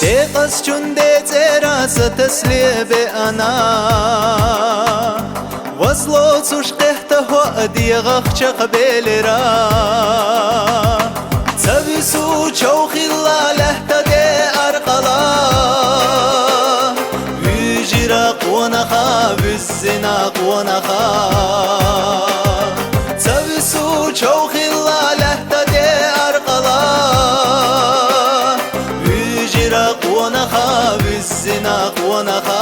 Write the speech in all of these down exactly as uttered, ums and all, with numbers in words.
Хьекъазчун децӀера са тасле беана, ваз лоцуш къехта хьо а дегӀах чакхбелира. Ца вису чов хилла лаьтта де аркъала, вижира къонаха виз- Зина къонаха. Ца вису чов хилла лаьтта де аркъала, вижира къонаха, виз зина къонаха.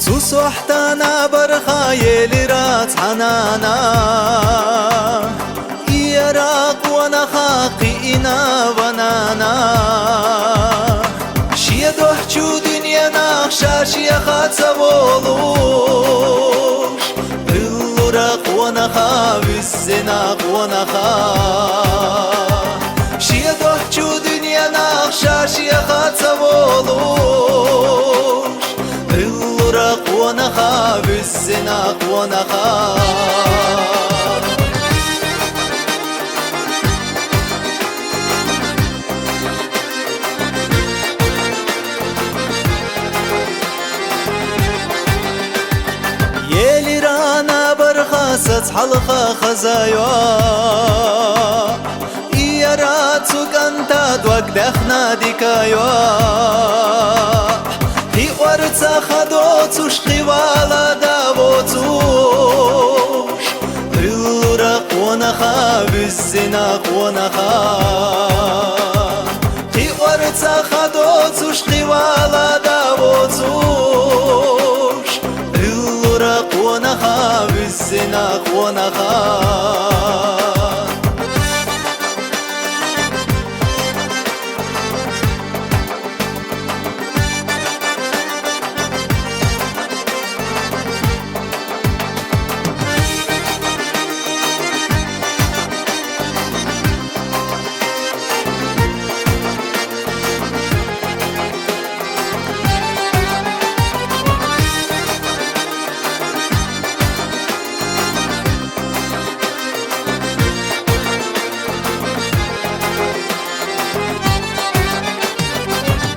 Цу сохьта набарха елира цхьанана, иера къонаха кхиъна ванана. Шен дохчу дуьненах ша шеха ца волуш, Иллура къонаха, виз зина къонаха. Шен дохчу дуьненах ша шеха ца волуш, Иллура къонаха, виз зина къонаха. Елира набарха сац хьалха хазайо, иера цу кӀанта дог даьхна дикайо. Кхиорца ха доцуш, кхивала да воцуш, Иллура къонаха, виз зина къонаха. Кхиорца ха доцуш, кхивала да воцуш, Иллура къонаха, виз зина къонаха.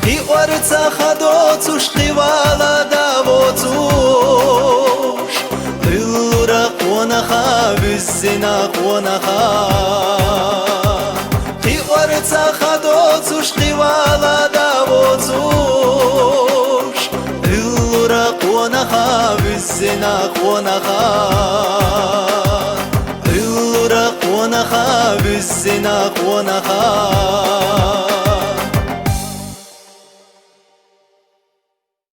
Кхиорца ха доцуш, кхивала да воцуш, Иллура къонаха, виз зина къонаха. Кхиорца ха доцуш, кхивала да воцуш, Иллура къонаха, виз зина къонаха. Иллура къонаха, виз зина къонаха.